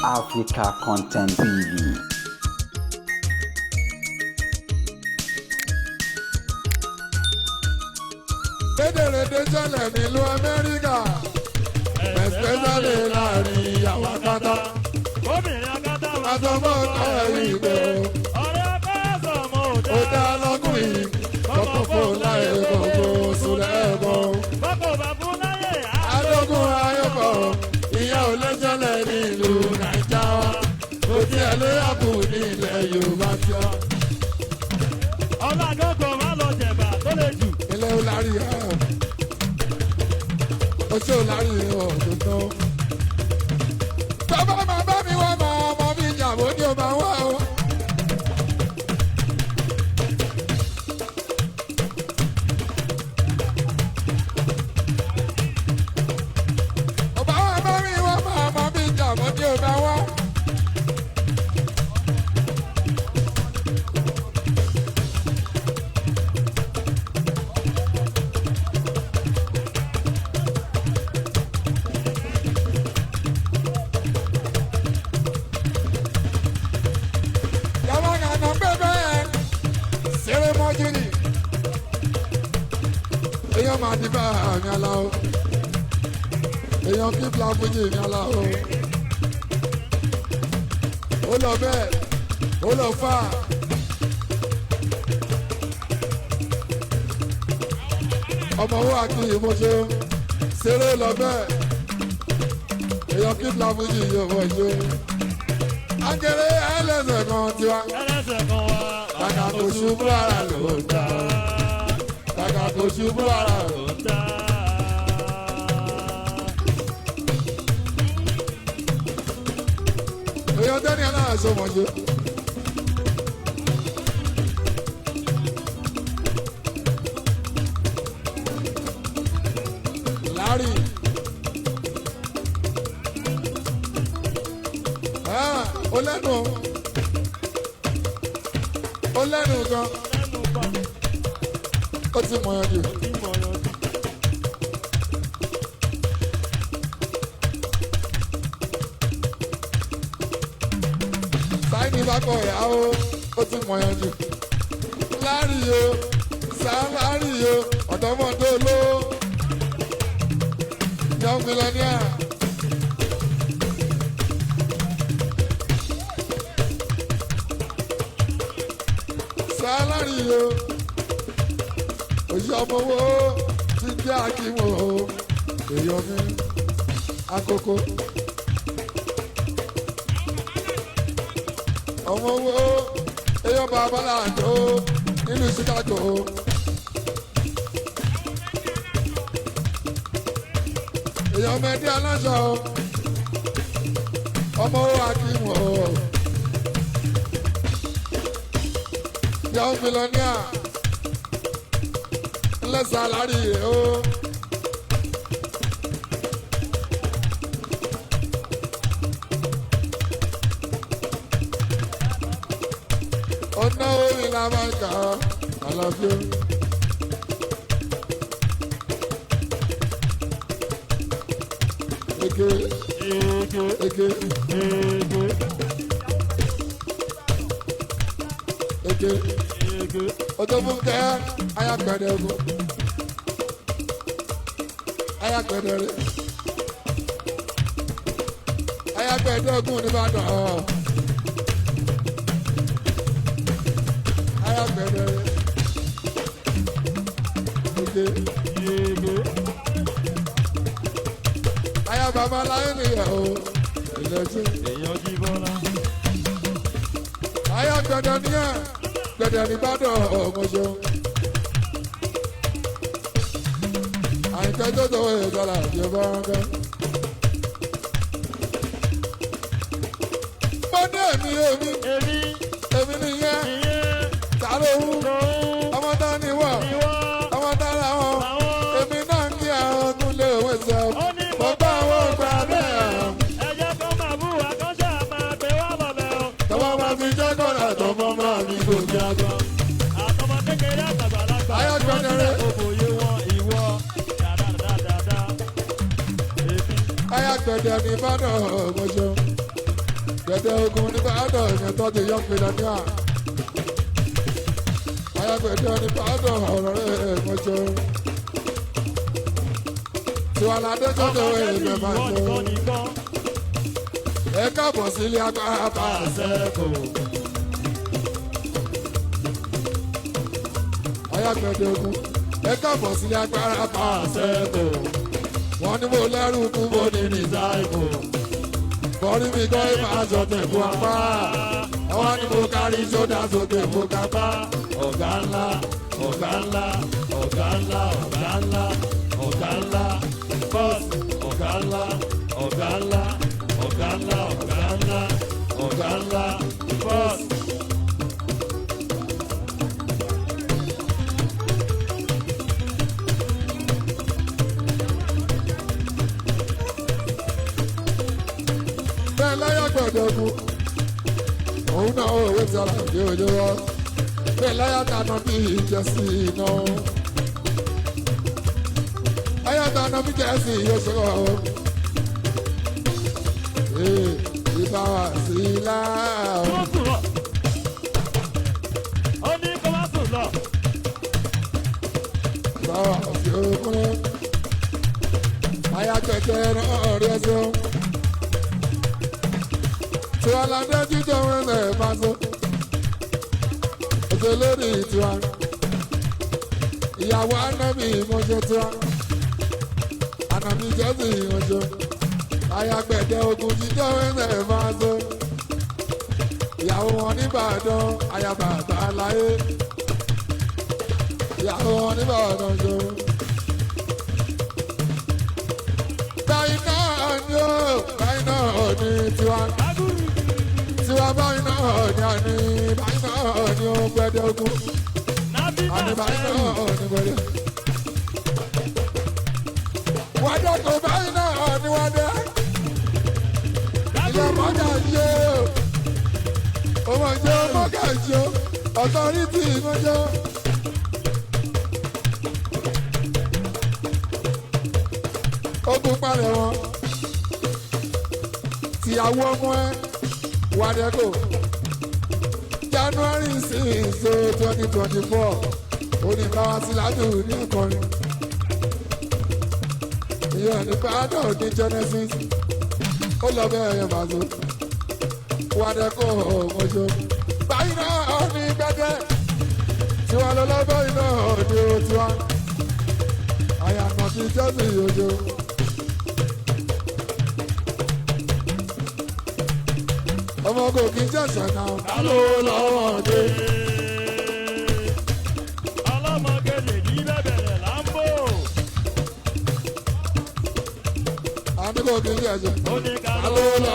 Africa Content TV. Rédèrèdè ṣẹlẹ̀ nílùú Amẹ́ríkà, especially láàrin àwọn akátá. Obìnrin akátá wa Àtọmọ́ ọ̀rẹ́ ìgbẹ́ o, ọ̀rẹ́ akọ́sọ̀ ọmọ ó òde. dá lọ́kùnrin, kọ́kọ́ fún láyé kọ̀ọ̀kọ́ sùlẹ̀ ẹ̀bọ̀. Bọ́kọ̀ bá fún láyé Adógún ayọ̀bọ̀, ìyá ò lè ṣẹlẹ̀ nílùú Nàìjà wa. Kò tiẹ̀ lè yàgò nílẹ̀ Yorùbá tí wa. Ọlá àgọ́gọ̀ má lọ jẹ̀bà tó lè jù. Ilé ọ̀làrí ẹ̀ oṣù ọ̀làrí ọ̀dùn tán. Bàbá máa bá mi wá máa ọmọ mi ìjàmbó ní ọba wá o. Ọba wa bá mi wá máa ọmọ mi ìjàmbó ní ọba wá. Yàrá kàná pẹ́pẹ́ ṣeré mọ́júrì. Èèyàn máa di bá àmì aláwọ̀. Èèyàn kí Fúlàfújì mi aláwọ̀. Ó lọ bẹ́ẹ̀, ó lọ fà. Ọmọ owó àkìyè mo ṣe ṣeré lọ bẹ́ẹ̀. Èèyàn kí Fúlàfújì yóò wọ̀ ṣe. Akéré ẹlẹ́sẹ̀ kan tiwa. Ẹlẹ́sẹ̀ kan wá. Kàkà kò ṣubú ara ló ń ta. Kàkà kò ṣubú ara ló ń ta. Èèyàn tẹ́ni aláàṣọ mọ̀ ṣe. Lárí. Ah, ó lẹ́nu o. Ó lẹ́nu gan. Lẹ́nu kan Ó ti mọ̀ ẹ́ jù. tí mo yọ sí. Sáyẹ́nì bá kọ̀ ìyá o, ó ti mọ̀ ẹ́ jù. Lárí o, sálárí o, ọ̀dọ́mọdé olówó. Young millionaire. Sálárì o, òṣì ọmọ owó ti jẹ́ akíwò o, èèyàn mi, akoko. Ọmọ owó èèyàn bàbá làjọ nílùú Chicago. Èèyàn mẹ́tí aláṣọ ọmọ owó akíwò o. Young millionaire ńlẹ̀ sálárì rẹ̀ o. Ọ̀nà orin la máa ń kà á àlàáfíà. Eke Ege eke ege eke ege. ọjọ́ fún kẹ́ ayapẹ̀rẹ̀ ogun ayapẹ̀rẹ̀ rẹ̀ ayapẹ̀rẹ̀ ogun nìbàdàn ayapẹ̀rẹ̀ rẹ̀ eke Ege. ayababa láyé nìyẹn o ìlẹ̀sìn Èèyàn jí bọ́lá. ayapẹ̀rẹ̀ nìyẹn gbẹ̀dẹ̀ nìbàdàn ọmọṣẹ́. Àyìnkẹ́ tó tó ìjọba ìjọba ọ̀gá. Mo ní èmi èmi Èmi èmi nìyẹn ìyẹn ta ló wú lòun ọmọ tá ni wọ̀ ìwọ ọmọ tá làwọn làwọn. èmi náà ń kí àwọn kúnlé òwe sọ. Ó ní Mo bá wọn gbà bẹ́ẹ̀. Ẹ jẹ́ kó máa bú wa kó ṣáà máa pè wá lọ́lẹ̀ o. Tọmọ máa fi jẹ́ kọ́ra tọmọ máa fi gòkè àgbà. Àtọmọ kékeré àtàgbàlagbà. Ayọ̀ gbẹdẹrẹ. Òbòye wọn ìwọ. Dáadáa. Èmi Ayàgbẹ̀dẹ̀ ní Ìbàdàn ọmọṣẹ́. Gbẹ̀dẹ̀ ogun ní Bàdàn ìyẹn tọ́jú yọ mílíọ̀nìà. Ayágbẹ̀dẹ̀ ní Bàdàn ọ̀rọ̀ rẹ̀ mọ́jọ́. Tiwalade jọjọ ẹ̀rẹ̀ máa Ìwọ jọ. nìkan nìkan. Ẹ káàbọ̀ sílé agbára bá a sẹ́. Àṣẹ́kù. Ayágbẹ̀dẹ̀ ogun. Ẹ káàbọ̀ sílé agbára bá a sẹ́. Àṣẹ́kù. Wọ́n ní mo lẹ́rù kú mo ní ní. Disciple. Bọ́rí mi gbọ́ ìmọ̀ aṣọ tẹ̀kú apá. Àwọn ni mo kárí sódà sókè mo kápá. Ọ̀gá ńlá, ọ̀gá ńlá, ọ̀gá ńlá, ọ̀gá ńlá, ọ̀gá ńlá, bọ́ọ̀sì, ọ̀gá ńlá, ọ̀gá ńlá, ọ̀gá ńlá, ọ̀gá ńlá, ọ̀gá ńlá, bọ́ọ̀sì. Bẹ́ẹ̀ láyàgbẹ̀dẹ̀ ogun. Òun náà òwe ti ara ìdí òjò wọ́. Bẹ́ẹ̀ láyàtàná bí ìjẹsí iná. Láyàtàná bí jẹ́sí yóò ṣe ọ́. Ee, ìbá wa sí láà. Kó sùn lọ. Ó ní kó má sùn lọ. Ìbá wa sí okun. Ayágbẹ̀dẹ̀ náà rí ẹsẹ̀. Tiwa la dé jíjọ wọn lẹ̀ máa so. Ètò lórí tiwa. Ìyàwó Ánábì ìmọ̀ṣẹ́ tiwa. Ànàbì Jésù ìmọ̀ṣẹ́. Ayàgbẹ̀dẹ ogun jíjọ wọn lẹ̀ máa so. Ìyàwó wọn nìbàdàn, aya bàbá láyé. Ìyàwó wọn nìbàdàn jọ. Báyìí náà ni ó, báyìí náà ni tiwa tiwa báyìí náà ni àní báyìí náà ni ó gbẹdẹ ogun Nábì àní báyìí náà náà ni gbẹdẹ. Wádé kò báyìí náà ni wádé ilé mọ́gà yé o ọmọ jẹ́ mọ́gà yé o ọ̀tọ́rìtì mọ́jọ́. Ogun palẹ̀ wọn tìyàwó ọmọ ẹ wádẹ́kò January 6, 2024 oníbàwá síláàdù ní ẹ̀kọrin ìyẹn nípa àdó ní Genesis ó lọ bẹ́ẹ̀ yẹn bàtó wádẹ́kò mọ́jọ́ báyìí náà ní gbẹ́dẹ́ tiwa lọ́lọ́ báyìí náà ní o tiwa àyànà ti jẹ́sìn yòjó. Ọmọ kò kí ń jẹ̀sẹ̀ náà. Ká ló lọ́wọ́ dé? Ọlọ́mọge lè yí bẹ̀bẹ̀rẹ̀ láńbò. Àní kò kí ń jẹ̀sẹ̀. Ó ní ká Ká ló ló lọ́wọ́